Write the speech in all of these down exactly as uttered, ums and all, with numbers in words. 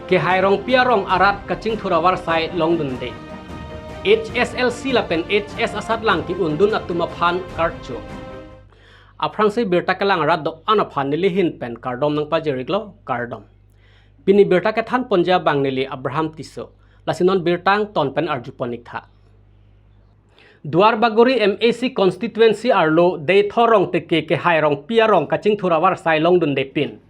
Kehai Rongpi arong arat kachingthur avarsai longdunde. H S L C lapen H S asatlang ke-undun atum aphan karcho. Aphrangsi birta kelang rat do-an aphan neli ahin pen kardom nangpajir-iklo, kardom. Pini birta kethan ponji abang neli Abraham Tisso. Lasi non birta angton pen arjupon-iktha. Duarbagori M A C constituency arlo Deithor rongteke Kehai Rongpi arong kachingthur avarsai longdunde pin.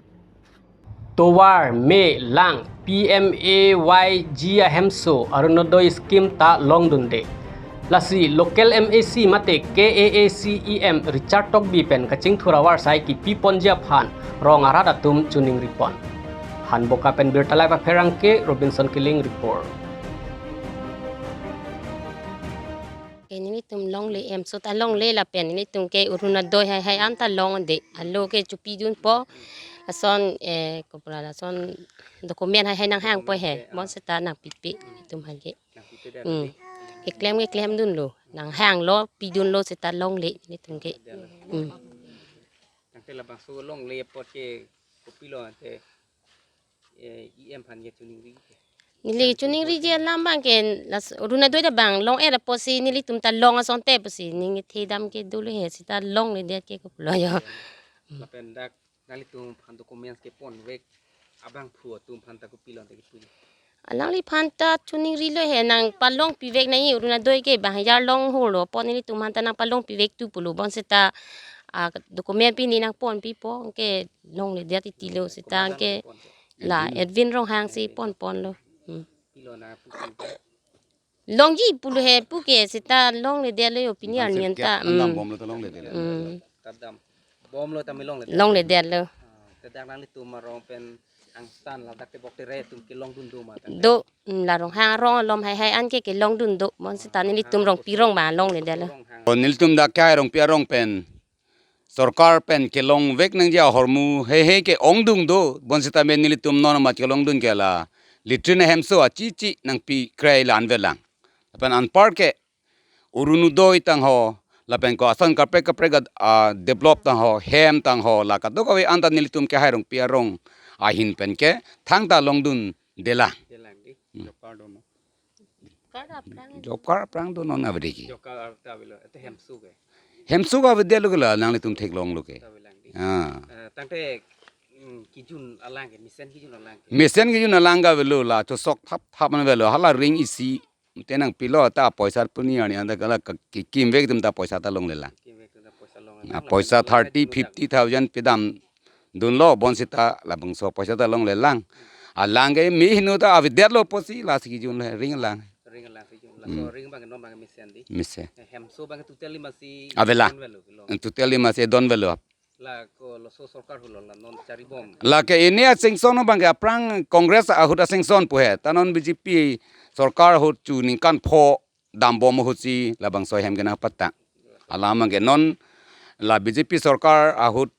Tovar, me, lang, P M A Y G ahemso, Orunodoi scheme ta longdunde. Lasi local M A C mate K A A C E M Richard Tokbi pen kachingthur avarsai kipi ponji aphan rong arat atum choningripon. Hanboka pen Birta Live apherangke Robinson Killing report. Ke nelitum longle, hemso ta longle lapen nelitum ke Orunodoi haihai an ta longde. Alo ke chopidunpo. Lason, eh, kopra lason document haihai nanghangpo he. Bonseta nangpipe nelitum aphan ke. Nangpipe dam Hmm. dei. Keklem keklemdunlo. Nanghanglo, pidunlo seta longle nelitum ke. Hmm. Tangte labangso longle apot ke kopilo ante, eh, E M aphan ke choningri ke. Neli choningriji alam abang ke las Orunodoi ta bang long-et apotsi nelitum ta long asonte pusi ning kethe dam ke dolo he seta longledet ke kopilo yo. Lapen dak nanglitum aphan documents keponvek abangphu atum aphan ta kopilo ante kipu. Alangliphan ta choningrilo he nangpalongpivek nangji Orunodoi ke bang hajar long holo apot nelitum aphan ta nangpalongpivek tu pulo bonseta, ah, document pini nangponpipo ke longledet titilo seta ke la Edwin Ronghang si ponponlo. Hmm. Pilo na pusi. Longji pulo he puke seta longledetlo yo pini Bang arni sir anta. Kiat Hmm. andam bomlo ta longledetlo. Hmm. Kadam. Bomlo tame longledet. Longledetlo. Ah, te dak nanglitum arong pen angtan ladak te bok tere atum kelongdun do ma tangte. Do, hmm, la Ronghang arong alom haihai an ke kelongdun do. Bonseta nelitum Rongpi arong ba longledetlo. Rong hang. O nelitum dak Kehai Rongpi arong pen sorkar pen kelongvek nangji ahormu heihei ke-ongdung do, bonseta me nelitum non amat kelongdun ke la latrine hemso achichi nangpikrei la anvelang. Lapen anpar ke Orunodoi tangho, lapen ko ason kaprek kaprek ad-, ah, develop tangho, hem tangho, la kadokave anta nelitum Kehai Rongpi arong ahin pen ke thangta longdundelang. Delang dei. Hmm. Job card do no. Job card aphrang. Job card aphrang do non avedetji. Job card arta avelo, ete hemso ke. Hemso ke avedetlo ke la, nanglitum theklonglo ke. Avelang dei. Ah. Eh, tangte, mm, kejun alang ke, mesen kejun alang ke. Mesen kejun alang ke avelo la, chosok thap thap an avelo, hala ring isi, te nangpilo ta poisa puni arni anta ke la ke, kekimvek atum ta poisa ta longlelang. Kekimvek atum ta poisa longlelang. Ah, poisa thirty, fifty thousand pedam dunlo bonseta labangso poisa ta longlelang. Alang ke me hinu ta avedetlo pusi lasi kejun le ring lang. Ring lang kejun. Laso Hmm. ring abang non abang mesen dei. Mesen. Eh, hemso abang totally masi Avela. Don avelo, avelo. Totally masi don avelo. La ko laso sorkar holo la non charibom. La ke ini a-sanction abang ke aphrang Congress ahut a-sanction pu he. Ta non B J P sorkar ahut chu ningkan pho dambom ahutsi labangso ahem ke nangpatang. Alam abang ke non la B J P sorkar ahut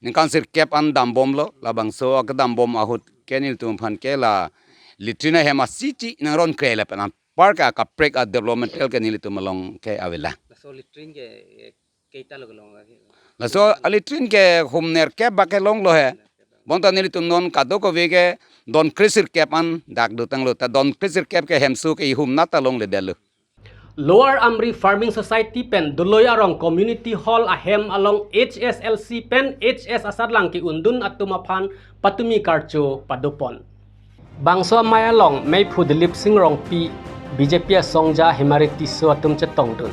ningkan sirkep an dambomlo, labangso akedambom ahut ke nelitum aphan ke la latrine ahem achichi nangronkrei lapen anpar ke akaprek a-developmental ke nelitum along ke avela. Laso latrine ke, eh, keita lo kelong lagi. Laso a-latrine ke hum nerkep bak kelonglo he. Bonta nelitum non kadokave ke don kre sirkep an dak dotanglo ta don kre sirkep ke hemso ke ihum nat ta longledetlo. Lower Amri Farming Society pen Doloi arong Community Hall ahem along H S L C pen H S asatlang ke-undun atum aphan patumi karcho padopon. Bangso amei along meiphu Dilip Singh Rongpi, B J P asongja Hemari Tisso atum chetongdun.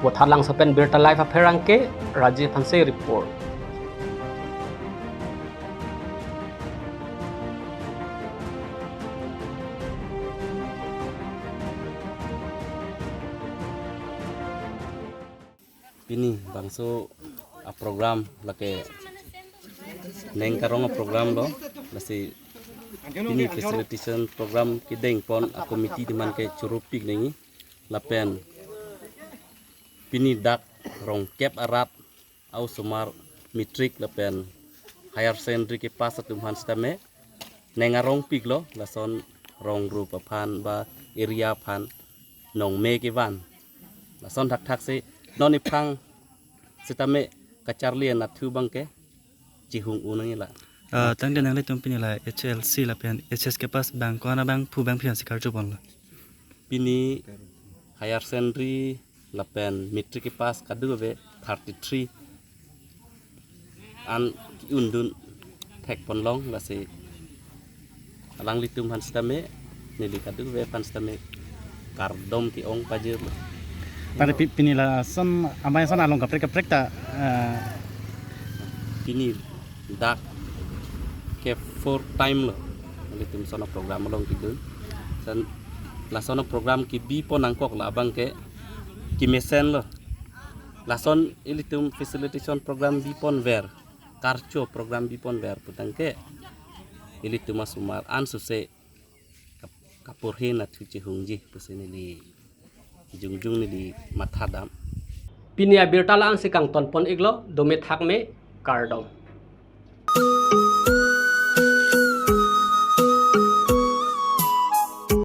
Vothatlangso pen Birta Live apherangke Rajiv Hanse report. Pini bangso a-program lake neng karong a-program lo, lasi pini facilitation program kedengpon a-committee atum aphan ke chorupik nangji lapen pini dak rongkep arat a-osomar matric lapen higher secondary kepass atum aphan sitame neng arongpiklo, lason rong group aphan ba area aphan nongme kevan. Lason thakthak si non iphrang sitame kacharli anatthu abangke chihung unang ila. Ah, tangte nanglitum pini la H L C lapen H S K pass abang ko-an abangphu abangpi ansi karju ponlo? Pini higher secondary lapen matric kepass kadokave thirty-three an ki-undun thek ponlong, lasi alanglitum aphan sitame, neli kadokave aphan sitame kardom ke-ong pajirlo. Tangte pi-, pini lason amei ason along kaprek kaprek ta, eh, pini dak ke fourth time lo ilitum lason a-program along kedun. Lason, lason a-program kebi pon nangkok la abang ke kemesenlo. Lason ilitum facilitation program bi ponver, karcho program bi ponver putangte ilitum asomar an suse kap-, kapurhi nathu chehungji pusi neli jongjong neli mathadam. Pini abirta la-ansi kangton pon iklo, dome thakme, kardom.